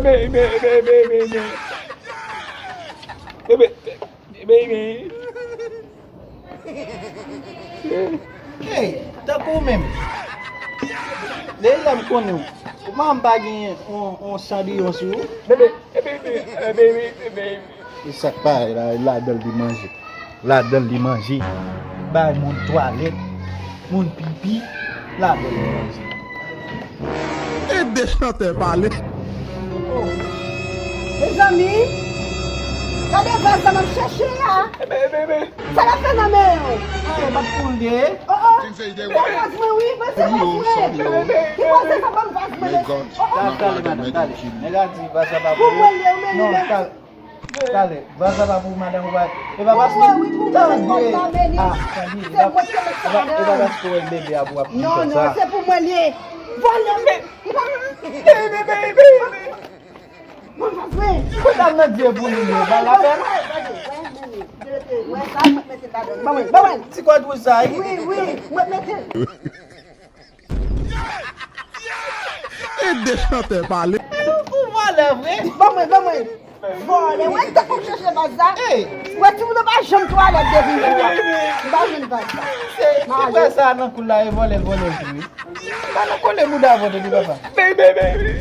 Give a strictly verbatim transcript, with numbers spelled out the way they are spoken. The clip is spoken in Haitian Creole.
Baby, baby, baby, baby. Baby, baby. Hey, tankou w menm. Deja m konnen w. Ou pa m pa gen yon, yon Cendrillon sou ou. Baby, baby, baby, baby. E sa k pa la, ladan l li manje. Ladan l li manje. Bay moun twalèt, moun pipi, ladan l li manje. Ede chantè pale. Oh. Mezanmi, gade vaz sa m ap chèche a. Sa l ap fè nan men yo? Ay, m ap koule. Oh, oh. Ban vaz mwen, wi, ban se vaz mwen. Ki vaz sa, ban vaz mwen, mesi. Oh, oh. Talè, talè, madanm, talè. Nèg la di vaz la pa pou ou. Pou mwen, li, ou meri. Non, talè. Talè, vaz la pa pou ou, madanm, ou pa. E pa paske. Pou mwen, wi, pou mwen, li konn pa meri. Ah, tande, e pa, e pa, e pa paske w wè bebe a pou w ap di konsa. Non, non, se pou mwen, li. Vòlè, wi. Mwen pa vle. Mwen ta nan Dye pou li, mwen pa la pèn. Ti kòd wouj sa, wi. Wi, wi, mwen mete. Ede chantè pale. Ou vòlè vre. Ban mwen, ban mwen. Vòlè, wè, tankou w chèche vaz la. Wè, timoun yo pa janm twalèt depi yè a. M pa jwenn vaz la. Se, se frè sa nan kou la, e vòlè, vòlè vre. Pa nan kole bouda vòlè li, papa. Baby, baby.